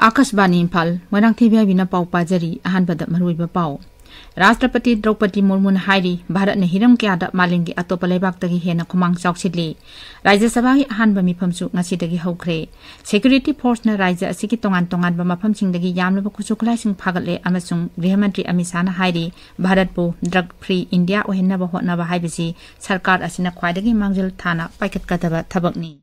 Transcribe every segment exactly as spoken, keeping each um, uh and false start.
ꯑꯥꯀꯥꯁꯕꯥꯅꯤ ꯏꯝꯐꯥꯜ, ꯃꯣꯏꯔꯥꯡꯊꯦꯝ ꯕꯤꯕꯤꯅ ꯄꯥꯎ ꯄꯥꯖꯔꯤ꯫ ꯑꯍꯥꯟꯕꯗ ꯃꯔꯨꯑꯣꯏꯕ ꯄꯥꯎ꯫ ꯔꯥꯁꯇ꯭ꯔꯄꯇꯤ ꯗ꯭ꯔꯧꯄꯗꯤ ꯃꯨꯔꯃꯨꯅ ꯍꯥꯏꯔꯤ, ꯚꯥꯔꯠꯅ ꯍꯤꯔꯝ ꯀꯌꯥꯗ ꯃꯥꯂꯦꯝꯒꯤ ꯑꯇꯣꯞꯄ ꯂꯩꯕꯥꯛꯇꯒꯤ ꯍꯦꯟꯅ ꯈꯨꯃꯥꯡ ꯆꯥꯎꯁꯤꯜꯂꯤ꯫ ꯔꯥꯖ꯭ꯌ ꯁꯚꯥꯒꯤ ꯑꯍꯥꯟꯕ ꯃꯤꯐꯝꯁꯨ ꯉꯁꯤꯗꯒꯤ ꯍꯧꯈ꯭ꯔꯦ꯫ ꯁꯦꯀ꯭ꯌꯨꯔꯤꯇꯤ ꯐꯣꯔꯁꯅ ꯔꯥꯖ꯭ꯌ ꯑꯁꯤꯒꯤ ꯇꯣꯉꯥꯟ ꯇꯣꯉꯥꯟꯕ ꯃꯐꯝꯁꯤꯡꯗꯒꯤ ꯌꯥꯝꯂꯕ ꯈꯨꯠꯁꯨ ꯈꯨꯠꯂꯥꯏꯁꯤꯡ ꯐꯥꯒꯠꯂꯦ ꯑꯃꯁꯨꯡ ꯒ꯭ꯔꯤꯍ ꯃꯟꯇ꯭ꯔꯤ ꯑꯃꯤꯠ ꯁꯥꯍꯅ ꯍꯥꯏꯔꯤ, ꯚꯥꯔꯠꯄꯨ ꯗ꯭ꯔꯒ ꯐ꯭ꯔꯤ ꯏꯟꯗꯤꯌꯥ ꯑꯣꯏꯍꯟꯅꯕ ꯍꯣꯠꯅꯕ ꯍꯥꯏꯕꯁꯤ ꯁꯔꯀꯥꯔ ꯑꯁꯤꯅ ꯈ꯭ꯋꯥꯏꯗꯒꯤ ꯃꯥꯡꯖꯤꯜ ꯊꯥꯅ ꯄꯥꯏꯈꯠꯀꯗꯕ ꯊꯕꯛꯅꯤ꯫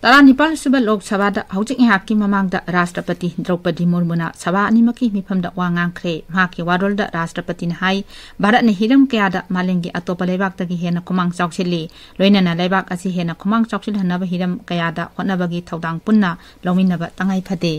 ꯇꯔꯥꯅꯤꯄꯥꯜ ꯁꯨꯕ ꯂꯣꯛ ꯁꯚꯥꯗ ꯍꯧꯖꯤꯛ ꯉꯥꯏꯍꯥꯛꯀꯤ ꯃꯃꯥꯡꯗ ꯔꯥꯁꯇ꯭ꯔꯄꯇꯤ ꯗ꯭ꯔꯧꯄꯗꯤ ꯃꯨꯔꯃꯨꯅ ꯁꯚꯥ ꯑꯅꯤꯃꯛꯀꯤ ꯃꯤꯐꯝꯗ ꯋꯥ ꯉꯥꯡꯈ꯭ꯔꯦ꯫ ꯃꯍꯥꯛꯀꯤ ꯋꯥꯔꯣꯜꯗ ꯔꯥꯁꯇ꯭ꯔꯄꯇꯤꯅ ꯍꯥꯏ, ꯚꯥꯔꯠꯅ ꯍꯤꯔꯝ ꯀꯌꯥꯗ ꯃꯥꯂꯦꯝꯒꯤ ꯑꯇꯣꯞꯄ ꯂꯩꯕꯥꯛꯇꯒꯤ ꯍꯦꯟꯅ ꯈꯨꯃꯥꯡ ꯆꯥꯎꯁꯤꯜꯂꯤ꯫ ꯂꯣꯏꯅꯅ ꯂꯩꯕꯥꯛ ꯑꯁꯤ ꯍꯦꯟꯅ ꯈꯨꯃꯥꯡ ꯆꯥꯎꯁꯤꯜꯍꯟꯅꯕ ꯍꯤꯔꯝ ꯀꯌꯥꯗ ꯍꯣꯠꯅꯕꯒꯤ ꯊꯧꯗꯥꯡ ꯄꯨꯟꯅ ꯂꯧꯃꯤꯟꯅꯕ ꯇꯉꯥꯏ ꯐꯗꯦ꯫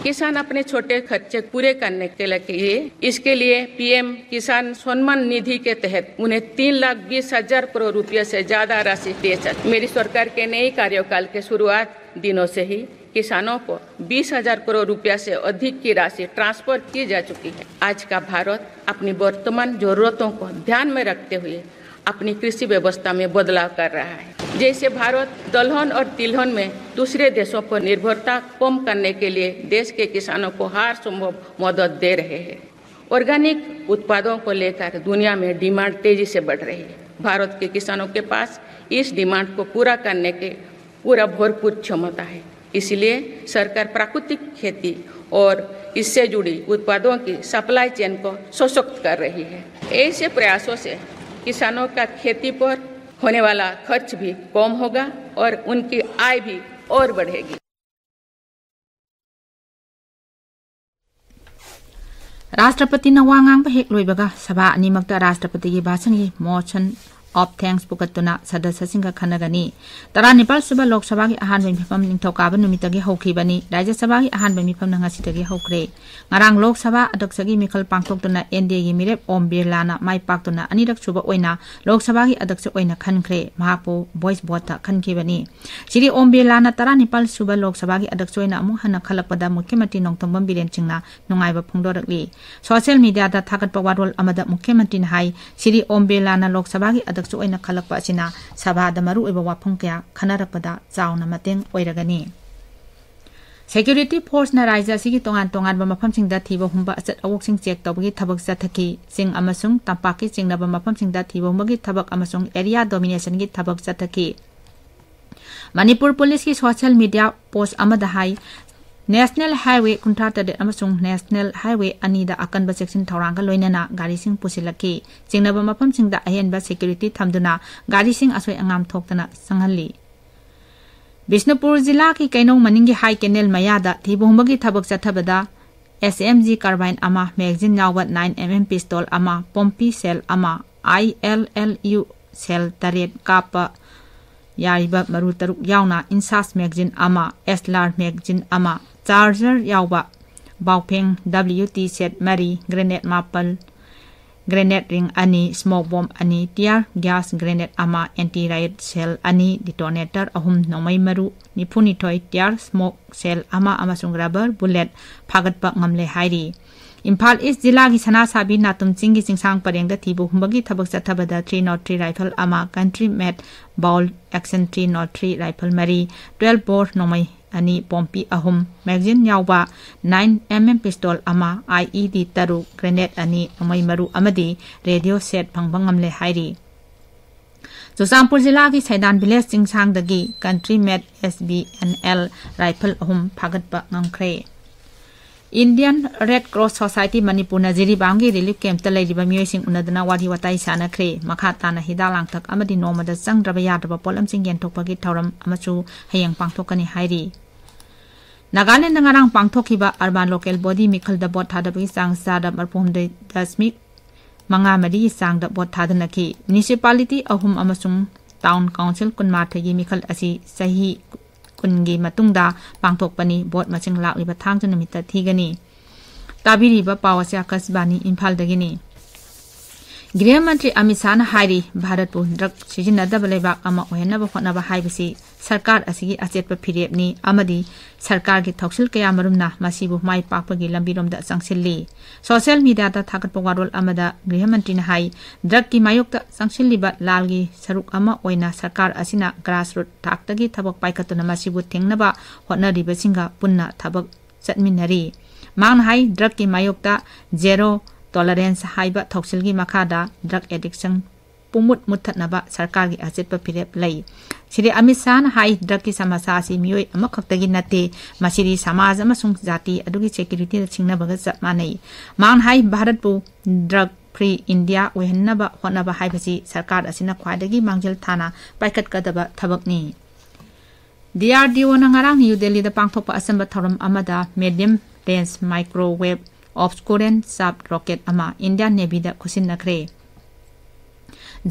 किसान अपने छोटे खर्चे पूरे करने के लिए, इसके लिए पीएम किसान सम्मान निधि के तहत उन्हें तीन लाख बीस हजार करोड़ रुपये से ज्यादा राशि दे सके। मेरी सरकार के नई कार्यकाल के शुरुआत दिनों से ही किसानों को बीस हजार करोड़ रुपया से अधिक की राशि ट्रांसफर की जा चुकी है। आज का भारत अपनी वर्तमान जरूरतों को ध्यान में रखते हुए अपनी कृषि व्यवस्था में बदलाव कर रहा है। जैसे भारत दलहन और तिलहन में दूसरे देशों पर निर्भरता कम करने के लिए देश के किसानों को हर संभव मदद दे रहे हैं। ऑर्गेनिक उत्पादों को लेकर दुनिया में डिमांड तेजी से बढ़ रही है। भारत के किसानों के पास इस डिमांड को पूरा करने के पूरा भरपूर क्षमता है। इसलिए सरकार प्राकृतिक खेती और इससे जुड़ी उत्पादों की सप्लाई चेन को सशक्त कर रही है। ऐसे प्रयासों से किसानों का खेती पर होने वाला खर्च भी कम होगा और उनकी आय भी और बढ़ेगी। ꯔꯥꯁꯇ꯭ꯔꯄꯇꯤꯅ ꯋꯥ ꯉꯥꯡꯕ ꯍꯦꯛ ꯂꯣꯏꯕꯒ ꯁꯚꯥ ꯑꯅꯤꯃꯛꯇ ꯔꯥꯁꯇ꯭ꯔꯄꯇꯤꯒꯤ ꯚꯥꯁꯟꯒꯤ motion of Thanks ꯄꯨꯈꯠꯇꯨꯅ ꯁꯗꯁ꯭ꯌꯁꯤꯡꯒ ꯈꯟꯅꯒꯅꯤ꯫ ꯇꯔꯥꯅꯤꯄꯥꯜ ꯁꯨꯕ ꯂꯣꯛ ꯁꯚꯥꯒꯤ ꯑꯍꯥꯟꯕ ꯃꯤꯐꯝ ꯅꯤꯡꯊꯧꯀꯥꯕ ꯅꯨꯃꯤꯠꯇꯒꯤ ꯍꯧꯈꯤꯕꯅꯤ꯫ ꯔꯥꯖ꯭ꯌ ꯁꯚꯥꯒꯤ ꯑꯍꯥꯟꯕ ꯃꯤꯐꯝꯅ ꯉꯁꯤꯗꯒꯤ ꯍꯧꯈ꯭ꯔꯦ꯫ ꯉꯔꯥꯡ ꯂꯣꯛ ꯁꯚꯥ ꯑꯗ꯭ꯌꯛꯁꯒꯤ ꯃꯤꯈꯜ ꯄꯥꯡꯊꯣꯛꯇꯨꯅ ꯑꯦꯟ ꯗꯤ ꯑꯦꯒꯤ ꯃꯤꯔꯦꯞ ꯑꯣꯝ ꯕꯤꯔꯂꯥꯅ ꯃꯥꯏ ꯄꯥꯛꯇꯨꯅ ꯑꯅꯤꯔꯛ ꯁꯨꯕ ꯑꯣꯏꯅ ꯂꯣꯛ ꯁꯚꯥꯒꯤ ꯑꯗ꯭ꯌꯛꯁ ꯑꯣꯏꯅ ꯈꯟꯈ꯭ꯔꯦ꯫ ꯃꯍꯥꯛꯄꯨ ꯚꯣꯏꯁ ꯚꯣꯠꯇ ꯈꯟꯈꯤꯕꯅꯤ꯫ ꯁ꯭ꯔꯤ ꯑꯣꯝ ꯕꯤꯔꯂꯥꯅ ꯇꯔꯥꯅꯤꯄꯥꯜ ꯁꯨꯕ ꯂꯣꯛ ꯁꯚꯥꯒꯤ ꯑꯗ꯭ꯌꯛꯁ ꯑꯣꯏꯅ ꯑꯃꯨꯛ ꯍꯟꯅ ꯈꯜꯂꯛꯄꯗ ꯃꯨꯈ꯭ꯌ ꯃꯟꯇ꯭ꯔꯤ ꯅꯣꯡꯊꯣꯝꯕꯝ ꯕꯤꯔꯦꯟ ꯁꯤꯡꯅ ꯅꯨꯡꯉꯥꯏꯕ ꯐꯣꯡꯗꯣꯔꯛꯂꯤ꯫ ꯁꯣꯁꯤꯌꯦꯜ ꯃꯤꯗꯤꯌꯥꯗ ꯊꯥꯒꯠꯄ ꯋꯥꯔꯣꯜ ꯑꯃꯗ ꯃꯨꯈ꯭ꯌ ꯃꯟꯇ꯭ꯔꯤꯅ ꯍꯥꯏ, ꯁ꯭ꯔꯤ ꯑꯣꯝ ꯕꯤꯔꯂꯥꯅ ꯂꯣꯛ ꯁꯚꯥꯒꯤ ꯑꯗ꯭ꯌꯛꯁ ꯑꯣꯏꯅ ꯈꯜꯂꯛꯄ ꯑꯁꯤꯅ ꯁꯚꯥꯗ ꯃꯔꯨꯑꯣꯏꯕ ꯋꯥꯐꯝ ꯀꯌꯥ ꯈꯟꯅꯔꯛꯄꯗ ꯆꯥꯎꯅ ꯃꯇꯦꯡ ꯑꯣꯏꯔꯒꯅꯤ꯫ ꯁꯦꯀ꯭ꯌꯨꯔꯤꯇꯤ ꯐꯣꯔꯁꯅ ꯔꯥꯖ꯭ꯌ ꯑꯁꯤꯒꯤ ꯇꯣꯉꯥꯟ ꯇꯣꯉꯥꯟꯕ ꯃꯐꯝꯁꯤꯡꯗ ꯊꯤꯕ ꯍꯨꯝꯕ ꯑꯆꯠ ꯑꯋꯣꯛꯁꯤꯡ ꯆꯦꯛ ꯇꯧꯕꯒꯤ ꯊꯕꯛ ꯆꯠꯊꯈꯤ꯫ ꯆꯤꯡ ꯑꯃꯁꯨꯡ ꯇꯝꯄꯥꯛꯀꯤ ꯆꯤꯡꯅꯕ ꯃꯐꯝꯁꯤꯡꯗ ꯊꯤꯕ ꯍꯨꯝꯕꯒꯤ ꯊꯕꯛ ꯑꯃꯁꯨꯡ ꯑꯦꯔꯤꯌꯥ ꯗꯣꯃꯤꯅꯦꯁꯟꯒꯤ ꯊꯕꯛ ꯆꯠꯊꯈꯤ꯫ ꯃꯅꯤꯄꯨꯔ ꯄꯨꯂꯤꯁꯀꯤ ꯁꯣꯁꯤꯌꯦꯜ ꯃꯤꯗꯤꯌꯥ ꯄꯣꯁ ꯑꯃꯗ ꯍꯥꯏ, ꯅꯦꯁꯅꯦꯜ ꯍꯥꯏꯋꯦ ꯀꯨꯟꯊ꯭ꯔꯥ ꯇꯔꯦꯠ ꯑꯃꯁꯨꯡ ꯅꯦꯁꯅꯦꯜ ꯍꯥꯏꯋꯦ ꯑꯅꯤꯗ ꯑꯀꯟꯕ ꯆꯦꯛꯁꯤꯟ ꯊꯧꯔꯥꯡꯒ ꯂꯣꯏꯅꯅ ꯒꯥꯔꯤꯁꯤꯡ ꯄꯨꯁꯤꯜꯂꯛꯈꯤ꯫ ꯆꯤꯡꯅꯕ ꯃꯐꯝꯁꯤꯡꯗ ꯑꯍꯦꯟꯕ ꯁꯦꯀ꯭ꯌꯨꯔꯤꯇꯤ ꯊꯝꯗꯨꯅ ꯒꯥꯔꯤꯁꯤꯡ ꯑꯁꯣꯏ ꯑꯉꯥꯝ ꯊꯣꯛꯇꯅ ꯆꯪꯍꯜꯂꯤ꯫ ꯕꯤꯁꯅꯨꯄꯨꯔ ꯖꯤꯂꯥꯒꯤ ꯀꯩꯅꯧ ꯃꯅꯤꯡꯒꯤ ꯍꯥꯏ ꯀꯦꯅꯦꯜ ꯃꯌꯥꯗ ꯊꯤꯕ ꯍꯨꯝꯕꯒꯤ ꯊꯕꯛ ꯆꯠꯊꯕꯗ ꯑꯦꯁ ꯑꯦꯝ ꯖꯤ ꯀꯥꯔꯕꯥꯏꯟ ꯑꯃ, ꯃꯦꯒꯖꯤꯟ ꯌꯥꯎꯕ ꯅꯥꯏꯟ ꯑꯦꯝ ꯑꯦꯝ ꯄꯤꯁꯇꯣꯜ ꯑꯃ, ꯄꯣꯝꯄꯤ ꯁꯦꯜ ꯑꯃ, ꯑꯥꯏ ꯑꯦꯜ ꯑꯦꯜ ꯌꯨ ꯁꯦꯜ ꯇꯔꯦꯠ ꯀꯥꯞꯄ ꯌꯥꯔꯤꯕ ꯃꯔꯨ ꯇꯔꯨꯛ ꯌꯥꯎꯅ ꯏꯟꯁꯥꯁ ꯃꯦꯒꯖꯤꯟ ꯑꯃ, ꯑꯦꯁ ꯂꯥꯔ ꯃꯦꯒꯖꯤꯟ ꯑꯃ, ꯆꯥꯔꯖꯔ ꯌꯥꯎꯕ ꯕꯥꯎꯐꯦꯡ ꯗꯕ꯭ꯂꯤꯎ ꯇꯤ ꯁꯦꯠ ꯃꯔꯤ, ꯒ꯭ꯔꯦꯅꯦꯗ ꯃꯥꯄꯜ, ꯒ꯭ꯔꯦꯅꯦꯗ ꯔꯤꯡ ꯑꯅꯤ, ꯁ꯭ꯃꯣꯛ ꯕꯣꯝ ꯑꯅꯤ, ꯇꯤꯌꯥꯔ ꯒ꯭ꯌꯥꯁ ꯒ꯭ꯔꯦꯅꯦꯗ ꯑꯃ, ꯑꯦꯟꯇꯤ ꯔꯥꯏꯠ ꯁꯦꯜ ꯑꯅꯤ, ꯗꯤꯇꯣꯅꯦꯇꯔ ꯑꯍꯨꯝ, ꯅꯣꯡꯃꯩ ꯃꯔꯨ ꯅꯤꯐꯨꯅꯤꯊꯣꯏ, ꯇꯤꯌꯥꯔ ꯁ꯭ꯃꯣꯛ ꯁꯦꯜ ꯑꯃ ꯑꯃꯁꯨꯡ ꯔꯕꯔ ꯕꯨꯂꯦꯠ ꯐꯥꯒꯠꯄ ꯉꯝꯂꯦ ꯍꯥꯏꯔꯤ꯫ ꯏꯝꯐꯥꯜ ꯏꯁ ꯖꯤꯂꯥꯒꯤ ꯁꯅꯥꯁꯥꯕꯤ ꯅꯥꯇꯨꯝ ꯆꯤꯡꯒꯤ ꯆꯤꯡꯁꯥꯡ ꯄꯔꯦꯡꯗ ꯊꯤꯕ ꯍꯨꯝꯕꯒꯤ ꯊꯕꯛ ꯆꯠꯊꯕꯗ ꯊ꯭ꯔꯤ ꯅꯣꯠ ꯊ꯭ꯔꯤ ꯔꯥꯏꯐꯜ ꯑꯃ, country made bolt action three nought three rifle ꯃꯔꯤ, ꯇ꯭ꯋꯦꯜꯐ ꯕꯣꯔ ꯅꯣꯡꯃꯩ ꯑꯅꯤ, ꯄꯣꯝꯄꯤ ꯑꯍꯨꯝ, ꯃꯦꯒꯖꯤꯟ ꯌꯥꯎꯕ ꯅꯥꯏꯟ ꯑꯦꯝ ꯑꯦꯝ ꯄꯤꯁꯇꯣꯜ ꯑꯃ, ꯑꯥꯏ ꯏ ꯗꯤ ꯇꯔꯨꯛ, ꯒ꯭ꯔꯦꯅꯦꯗ ꯑꯅꯤ, ꯅꯣꯡꯃꯩ ꯃꯔꯨ ꯑꯃꯗꯤ ꯔꯦꯗꯤꯑꯣ ꯁꯦꯠ ꯐꯪꯕ ꯉꯝꯂꯦ ꯍꯥꯏꯔꯤ꯫ ꯆꯨꯔꯆꯥꯟꯄꯨꯔ ꯖꯤꯂꯥꯒꯤ ꯁꯩꯗꯥꯟ ꯚꯤꯂꯦꯖ ꯆꯤꯡꯁꯥꯡꯗꯒꯤ country made S B N L rifle ꯑꯍꯨꯝ ꯐꯥꯒꯠꯄ ꯉꯝꯈ꯭ꯔꯦ꯫ ꯏꯟꯗꯤꯌꯟ ꯔꯦꯗ ꯀ꯭ꯔꯣꯁ ꯁꯣꯁꯥꯏꯇꯤ ꯃꯅꯤꯄꯨꯔꯅ ꯖꯤꯔꯤꯕꯥꯝꯒꯤ ꯔꯤꯂꯤꯐ ꯀꯦꯝꯞꯇ ꯂꯩꯔꯤꯕ ꯃꯤꯑꯣꯏꯁꯤꯡ ꯎꯅꯗꯨꯅ ꯋꯥꯔꯤ ꯋꯥꯇꯥꯏ ꯁꯥꯟꯅꯈ꯭ꯔꯦ꯫ ꯃꯈꯥ ꯇꯥꯅ ꯍꯤꯗꯥꯛ ꯂꯥꯡꯊꯛ ꯑꯃꯗꯤ ꯅꯣꯡꯃꯗ ꯆꯪꯗ꯭ꯔꯕ ꯌꯥꯗ꯭ꯔꯕ ꯄꯣꯠꯂꯝꯁꯤꯡ ꯌꯦꯟꯊꯣꯛꯄꯒꯤ ꯊꯧꯔꯝ ꯑꯃꯁꯨ ꯍꯌꯦꯡ ꯄꯥꯡꯊꯣꯛꯀꯅꯤ ꯍꯥꯏꯔꯤ꯫ ꯅꯥꯒꯥꯂꯦꯟꯗ ꯉꯔꯥꯡ ꯄꯥꯡꯊꯣꯛꯈꯤꯕ ꯑꯔꯕꯥꯟ ꯂꯣꯀꯦꯜ ꯕꯣꯗꯤ ꯃꯤꯈꯜꯗ ꯚꯣꯠ ꯊꯥꯗꯕꯒꯤ ꯆꯥꯡ ꯆꯥꯗ ꯃꯔꯤꯐꯨꯍꯨꯝꯗꯣꯏ ꯗꯁꯃꯤꯛ ꯃꯉꯥ ꯃꯔꯤꯒꯤ ꯆꯥꯡꯗ ꯚꯣꯠ ꯊꯥꯗꯅꯈꯤ꯫ ꯃ꯭ꯌꯨꯅꯤꯁꯤꯄꯥꯂꯤꯇꯤ ꯑꯍꯨꯝ ꯑꯃꯁꯨꯡ ꯇꯥꯎꯟ ꯀꯥꯎꯟꯁꯤꯜ ꯀꯨꯟꯃꯥꯊꯣꯏꯒꯤ ꯃꯤꯈꯜ ꯑꯁꯤ ꯆꯍꯤ ꯀꯨꯟꯒꯤ ꯃꯇꯨꯡꯗ ꯄꯥꯡꯊꯣꯛꯄꯅꯤ꯫ ꯚꯣꯠ ꯃꯁꯤꯡ ꯂꯥꯛꯂꯤꯕ ꯊꯥꯡꯖ ꯅꯨꯃꯤꯠꯇ ꯊꯤꯒꯅꯤ꯫ ꯇꯥꯕꯤꯔꯤꯕ ꯄꯥꯎ ꯑꯁꯤ ꯑꯥꯀꯥꯁꯕꯥꯅꯤ ꯏꯝꯐꯥꯜꯗꯒꯤꯅꯤ꯫ ꯒ꯭ꯔꯤꯍ ꯃꯟꯇ꯭ꯔꯤ ꯑꯃꯤꯠ ꯁꯥꯍꯅ ꯍꯥꯏꯔꯤ, ꯚꯥꯔꯠꯄꯨ ꯗ꯭ꯔꯒ ꯁꯤꯖꯤꯟꯅꯗꯕ ꯂꯩꯕꯥꯛ ꯑꯃ ꯑꯣꯏꯍꯟꯅꯕ ꯍꯣꯠꯅꯕ ꯍꯥꯏꯕꯁꯤ ꯁꯔꯀꯥꯔ ꯑꯁꯤꯒꯤ ꯑꯆꯦꯠꯄ ꯐꯤꯔꯦꯞꯅꯤ ꯑꯃꯗꯤ ꯁꯔꯀꯥꯔꯒꯤ ꯊꯧꯁꯤꯜ ꯀꯌꯥꯃꯔꯨꯝꯅ ꯃꯁꯤꯕꯨ ꯃꯥꯏ ꯄꯥꯛꯄꯒꯤ ꯂꯝꯕꯤꯔꯣꯝꯗ ꯆꯪꯁꯤꯜꯂꯤ꯫ ꯁꯣꯁꯤꯌꯦꯜ ꯃꯤꯗꯤꯌꯥꯗ ꯊꯥꯒꯠꯄ ꯋꯥꯔꯣꯜ ꯑꯃꯗ ꯒ꯭ꯔꯤꯍ ꯃꯟꯇ꯭ꯔꯤꯅ ꯍꯥꯏ, ꯗ꯭ꯔꯒꯀꯤ ꯃꯥꯌꯣꯛꯇ ꯆꯪꯁꯤꯜꯂꯤꯕ ꯂꯥꯜꯒꯤ ꯁꯔꯨꯛ ꯑꯃ ꯑꯣꯏꯅ ꯁꯔꯀꯥꯔ ꯑꯁꯤꯅ ꯒ꯭ꯔꯥꯁꯔꯨꯠ ꯊꯥꯛꯇꯒꯤ ꯊꯕꯛ ꯄꯥꯏꯈꯠꯇꯨꯅ ꯃꯁꯤꯕꯨ ꯊꯤꯡꯅꯕ ꯍꯣꯠꯅꯔꯤꯕꯁꯤꯡꯒ ꯄꯨꯟꯅ ꯊꯕꯛ ꯆꯠꯃꯤꯟꯅꯔꯤ꯫ ꯃꯍꯥꯛꯅ ꯍꯥꯏ, ꯗ꯭ꯔꯒꯀꯤ ꯃꯥꯌꯣꯛꯇ ꯖꯦꯔꯣ ꯇꯣꯂꯔꯦꯟꯁ ꯍꯥꯏꯕ ꯊꯧꯁꯤꯜꯒꯤ ꯃꯈꯥꯗ ꯗ꯭ꯔꯒ ꯑꯦꯗꯤꯛꯁꯟ ꯄꯨꯡꯃꯨꯠ ꯃꯨꯠꯊꯠꯅꯕ ꯁꯔꯀꯥꯔꯒꯤ ꯑꯆꯦꯠꯄ ꯐꯤꯔꯦꯞ ꯂꯩ꯫ ꯁ꯭ꯔꯤ ꯑꯃꯤꯠ ꯁꯥꯍꯅ ꯍꯥꯏ, ꯗ꯭ꯔꯒꯀꯤ ꯁꯃꯁ꯭ꯌꯥ ꯑꯁꯤ ꯃꯤꯑꯣꯏ ꯑꯃꯈꯛꯇꯒꯤ ꯅꯠꯇꯦ, ꯃꯁꯤꯗꯤ ꯁꯃꯥꯖ ꯑꯃꯁꯨꯡ ꯖꯥꯇꯤ ꯑꯗꯨꯒꯤ ꯁꯦꯀ꯭ꯌꯨꯔꯤꯇꯤꯗ ꯁꯤꯡꯅꯕꯒ ꯆꯞ ꯃꯥꯟꯅꯩ꯫ ꯃꯍꯥꯛꯅ ꯍꯥꯏ, ꯚꯥꯔꯠꯄꯨ ꯗ꯭ꯔꯒ ꯐ꯭ꯔꯤ ꯏꯟꯗꯤꯌꯥ ꯑꯣꯏꯍꯟꯅꯕ ꯍꯣꯠꯅꯕ ꯍꯥꯏꯕꯁꯤ ꯁꯔꯀꯥꯔ ꯑꯁꯤꯅ ꯈ꯭ꯋꯥꯏꯗꯒꯤ ꯃꯥꯡꯖꯤꯜ ꯊꯥꯅ ꯄꯥꯏꯈꯠꯀꯗꯕ ꯊꯕꯛꯅꯤ꯫ ꯗꯤ ꯑꯥꯔ ꯗꯤ ꯑꯣꯅ ꯉꯔꯥꯡ ꯅ꯭ꯌꯨ ꯗꯦꯜꯂꯤꯗ ꯄꯥꯡꯊꯣꯛꯄ ꯑꯆꯝꯕ ꯊꯧꯔꯝ ꯑꯃꯗ ꯃꯦꯗꯤꯌꯝ ꯔꯦꯟꯖ ꯃꯥꯏꯀ꯭ꯔꯣꯋꯦꯕ ꯑꯣꯕꯁꯀꯨꯔꯦꯟ ꯆꯥꯞ ꯔꯣꯀꯦꯠ ꯑꯃ ꯏꯟꯗꯤꯌꯥꯟ ꯅꯦꯚꯤꯗ ꯈꯨꯠꯁꯤꯟꯅꯈ꯭ꯔꯦ꯫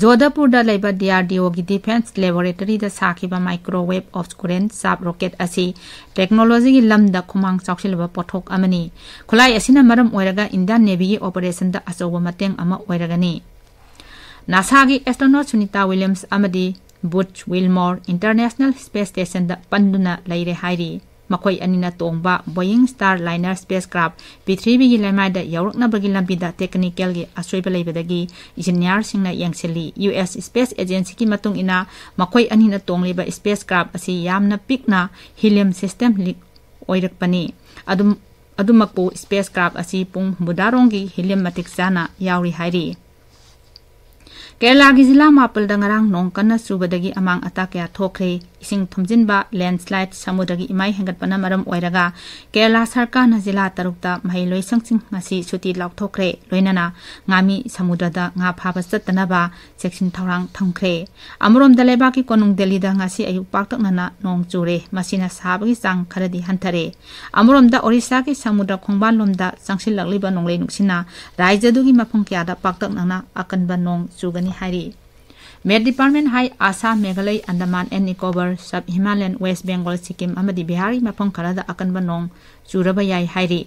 ꯖꯣꯙꯄꯨꯔꯗ ꯂꯩꯕ ꯗꯤ ꯑꯥꯔ ꯗꯤ ꯑꯣꯒꯤ ꯗꯤꯐꯦꯟꯁ ꯂꯦꯕꯣꯔꯦꯇꯔꯤꯗ ꯁꯥꯈꯤꯕ ꯃꯥꯏꯀ꯭ꯔꯣꯋꯦꯕ ꯑꯣꯕꯁꯀꯨꯔꯦꯟ ꯆꯥꯞ ꯔꯣꯀꯦꯠ ꯑꯁꯤ ꯇꯦꯛꯅꯣꯂꯣꯖꯤꯒꯤ ꯂꯝꯗ ꯈꯨꯃꯥꯡ ꯆꯥꯎꯁꯤꯜꯂꯕ ꯄꯣꯠꯊꯣꯛ ꯑꯃꯅꯤ꯫ ꯈꯨꯠꯂꯥꯏ ꯑꯁꯤꯅ ꯃꯔꯝ ꯑꯣꯏꯔꯒ ꯏꯟꯗꯤꯌꯥꯟ ꯅꯦꯚꯤꯒꯤ ꯑꯣꯄꯔꯦꯁꯟꯗ ꯑꯆꯧꯕ ꯃꯇꯦꯡ ꯑꯃ ꯑꯣꯏꯔꯒꯅꯤ꯫ ꯅꯥꯁꯥꯒꯤ ꯑꯦꯁꯇ꯭ꯔꯣꯅꯣꯠ ꯁꯨꯅꯤꯇꯥ ꯋꯤꯂꯤꯌꯝꯁ ꯑꯃꯗꯤ ꯕꯨꯆ ꯋꯤꯜꯃꯣꯔ ꯏꯟꯇꯔꯅꯦꯁꯅꯦꯜ ꯁ꯭ꯄꯦꯁ ꯁ꯭ꯇꯦꯁꯟꯗ ꯄꯟꯗꯨꯅ ꯂꯩꯔꯦ ꯍꯥꯏꯔꯤ꯫ ꯃꯈꯣꯏ ꯑꯅꯤꯅ ꯇꯣꯡꯕ ꯕꯣꯌꯤꯡ ꯁ꯭ꯇꯥꯔ ꯂꯥꯏꯅꯔ ꯁ꯭ꯄꯦꯁ ꯀ꯭ꯔꯥꯐ ꯄ꯭ꯔꯤꯊꯤꯕꯤꯒꯤ ꯂꯩꯃꯥꯏꯗ ꯌꯧꯔꯛꯅꯕꯒꯤ ꯂꯝꯕꯤꯗ ꯇꯦꯛꯅꯤꯀꯦꯜꯒꯤ ꯑꯁꯣꯏꯕ ꯂꯩꯕꯗꯒꯤ ꯏꯟꯖꯤꯅꯤꯌꯥꯔꯁꯤꯡꯅ ꯌꯦꯡꯁꯤꯜꯂꯤ꯫ ꯌꯨ ꯑꯦꯁ ꯁ꯭ꯄꯦꯁ ꯑꯦꯖꯦꯟꯁꯤꯒꯤ ꯃꯇꯨꯡ ꯏꯟꯅ ꯃꯈꯣꯏ ꯑꯅꯤꯅ ꯇꯣꯡꯂꯤꯕ ꯁ꯭ꯄꯦꯁ ꯀ꯭ꯔꯥꯐ ꯑꯁꯤ ꯌꯥꯝꯅ ꯄꯤꯛꯅ ꯍꯤꯂꯤꯌꯝ ꯁꯤꯁꯇꯦꯝ ꯂꯤꯛ ꯑꯣꯏꯔꯛꯄꯅꯤ꯫ ꯑꯗꯨꯝ, ꯑꯗꯨꯃꯛꯄꯨ ꯁ꯭ꯄꯦꯁ ꯀ꯭ꯔꯥꯐ ꯑꯁꯤ ꯄꯨꯡ ꯍꯨꯝꯐꯨꯇꯔꯥꯔꯣꯝꯒꯤ ꯍꯤꯂꯤꯌꯝ ꯃꯇꯤꯛ ꯆꯥꯅ ꯌꯥꯎꯔꯤ ꯍꯥꯏꯔꯤ꯫ ꯀꯦꯔꯂꯥꯒꯤ ꯖꯤꯂꯥ ꯃꯥꯄꯜꯗ ꯉꯔꯥꯡ ꯅꯣꯡ ꯀꯟꯅ ꯆꯨꯕꯗꯒꯤ ꯑꯃꯥꯡ ꯑꯇꯥ ꯀꯌꯥ ꯊꯣꯛꯈ꯭ꯔꯦ꯫ ꯏꯁꯤꯡ ꯊꯨꯝꯖꯤꯟꯕ, ꯂꯦꯟꯁꯂꯥꯏꯠ, ꯁꯃꯨꯗ꯭ꯔꯒꯤ ꯏꯃꯥꯏ ꯍꯦꯟꯒꯠꯄꯅ ꯃꯔꯝ ꯑꯣꯏꯔꯒ ꯀꯦꯔꯂꯥ ꯁꯔꯀꯥꯔꯅ ꯖꯤꯂꯥ ꯇꯔꯨꯛꯇ ꯃꯍꯩꯂꯣꯏꯁꯪꯁꯤꯡ ꯉꯁꯤ ꯁꯨꯇꯤ ꯂꯥꯎꯊꯣꯛꯈ꯭ꯔꯦ꯫ ꯂꯣꯏꯅꯅ ꯉꯥꯃꯤ ꯁꯃꯨꯗ꯭ꯔꯗ ꯉꯥ ꯐꯥꯕ ꯆꯠꯇꯅꯕ ꯆꯦꯛꯁꯤꯟ ꯊꯧꯔꯥꯡ ꯊꯝꯈ꯭ꯔꯦ꯫ ꯑꯃꯔꯣꯝꯗ ꯂꯩꯕꯥꯛꯀꯤ ꯀꯣꯅꯨꯡ ꯗꯦꯜꯂꯤꯗ ꯉꯁꯤ ꯑꯌꯨꯛ ꯄꯥꯛꯇꯛꯅꯅ ꯅꯣꯡ ꯆꯨꯔꯦ꯫ ꯃꯁꯤꯅ ꯁꯥꯕꯒꯤ ꯆꯥꯡ ꯈꯔꯗꯤ ꯍꯟꯊꯔꯦ꯫ ꯑꯃꯔꯣꯝꯗ ꯑꯣꯔꯤꯁꯥꯒꯤ ꯁꯃꯨꯗ꯭ꯔ ꯈꯣꯡꯕꯥꯟꯂꯣꯝꯗ ꯆꯪꯁꯤꯜꯂꯛꯂꯤꯕ ꯅꯣꯡꯂꯩ ꯅꯨꯡꯁꯤꯠꯅ ꯔꯥꯖ꯭ꯌꯗꯨꯒꯤ ꯃꯐꯝ ꯀꯌꯥꯗ ꯄꯥꯛꯇꯛꯅꯅ ꯑꯀꯟꯕ ꯅꯣꯡ ꯆꯨꯒꯅꯤ ꯍꯥꯏꯔꯤ꯫ ꯃꯦꯠ ꯗꯤꯄꯥꯔꯠꯃꯦꯟ ꯍꯥꯏ Assam, Meghalaya, Andaman and Nicobar, sub Himalayan, west Bengal, Sikkim ꯑꯃꯗꯤ ꯕꯤꯍꯥꯔꯒꯤ ꯃꯐꯝ ꯈꯔꯗ ꯑꯀꯟꯕ ꯅꯣꯡ ꯆꯨꯔꯕ ꯌꯥꯏ ꯍꯥꯏꯔꯤ꯫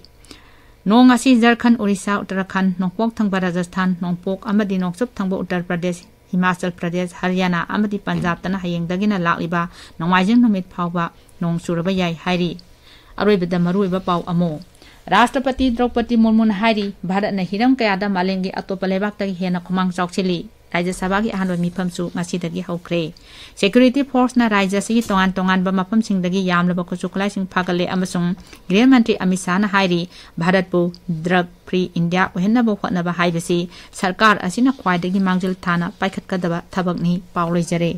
ꯅꯣꯡ ꯑꯁꯤ ꯖꯔꯈꯟ, ꯑꯣꯔꯤꯁꯥ, ꯎꯠꯇꯔꯥꯈꯟ, ꯅꯣꯡꯄꯣꯛ ꯊꯪꯕ ꯔꯥꯖꯁꯊꯥꯟ, ꯅꯣꯡꯄꯣꯛ ꯑꯃꯗꯤ ꯅꯣꯡꯆꯨꯞ ꯊꯪꯕ ꯎꯠꯇꯔ ꯄ꯭ꯔꯗꯦꯁ, ꯍꯤꯃꯥꯆꯜ ꯄ꯭ꯔꯗꯦꯁ, ꯍꯔꯤꯌꯥꯅꯥ ꯑꯃꯗꯤ ꯄꯟꯖꯥꯕꯇꯅ ꯍꯌꯦꯡꯗꯒꯤꯅ ꯂꯥꯛꯂꯤꯕ ꯅꯣꯡꯃꯥꯏꯖꯤꯡ ꯅꯨꯃꯤꯠ ꯐꯥꯎꯕ ꯅꯣꯡ ꯆꯨꯔꯕ ꯌꯥꯏ ꯍꯥꯏꯔꯤ꯫ ꯑꯔꯣꯏꯕꯗ ꯃꯔꯨꯑꯣꯏꯕ ꯄꯥꯎ ꯑꯃꯨꯛ꯫ ꯔꯥꯁꯇ꯭ꯔꯄꯇꯤ ꯗ꯭ꯔꯧꯄꯗꯤ ꯃꯨꯔꯃꯨꯅ ꯍꯥꯏꯔꯤ, ꯚꯥꯔꯠꯅ ꯍꯤꯔꯝ ꯀꯌꯥꯗ ꯃꯥꯂꯦꯝꯒꯤ ꯑꯇꯣꯞꯄ ꯂꯩꯕꯥꯛꯇꯒꯤ ꯍꯦꯟꯅ ꯈꯨꯃꯥꯡ ꯆꯥꯎꯁꯤꯜꯂꯤ꯫ ꯔꯥꯖ꯭ꯌ ꯁꯚꯥꯒꯤ ꯑꯍꯥꯟꯕ ꯃꯤꯐꯝꯁꯨ ꯉꯁꯤꯗꯒꯤ ꯍꯧꯈ꯭ꯔꯦ꯫ ꯁꯦꯀ꯭ꯌꯨꯔꯤꯇꯤ ꯐꯣꯔꯁꯅ ꯔꯥꯖ꯭ꯌ ꯑꯁꯤꯒꯤ ꯇꯣꯉꯥꯟ ꯇꯣꯉꯥꯟꯕ ꯃꯐꯝꯁꯤꯡꯗꯒꯤ ꯌꯥꯝꯂꯕ ꯈꯨꯠꯁꯨ ꯈꯨꯠꯂꯥꯏꯁꯤꯡ ꯐꯥꯒꯠꯂꯦ ꯑꯃꯁꯨꯡ ꯒ꯭ꯔꯤꯍ ꯃꯟꯇ꯭ꯔꯤ ꯑꯃꯤꯠ ꯁꯥꯍꯅ ꯍꯥꯏꯔꯤ, ꯚꯥꯔꯠꯄꯨ ꯗ꯭ꯔꯒ ꯐ꯭ꯔꯤ ꯏꯟꯗꯤꯌꯥ ꯑꯣꯏꯍꯟꯅꯕ ꯍꯣꯠꯅꯕ ꯍꯥꯏꯕꯁꯤ ꯁꯔꯀꯥꯔ ꯑꯁꯤꯅ ꯈ꯭ꯋꯥꯏꯗꯒꯤ ꯃꯥꯡꯖꯤꯜ ꯊꯥꯅ ꯄꯥꯏꯈꯠꯀꯗꯕ ꯊꯕꯛꯅꯤ꯫ ꯄꯥꯎ ꯂꯣꯏꯖꯔꯦ꯫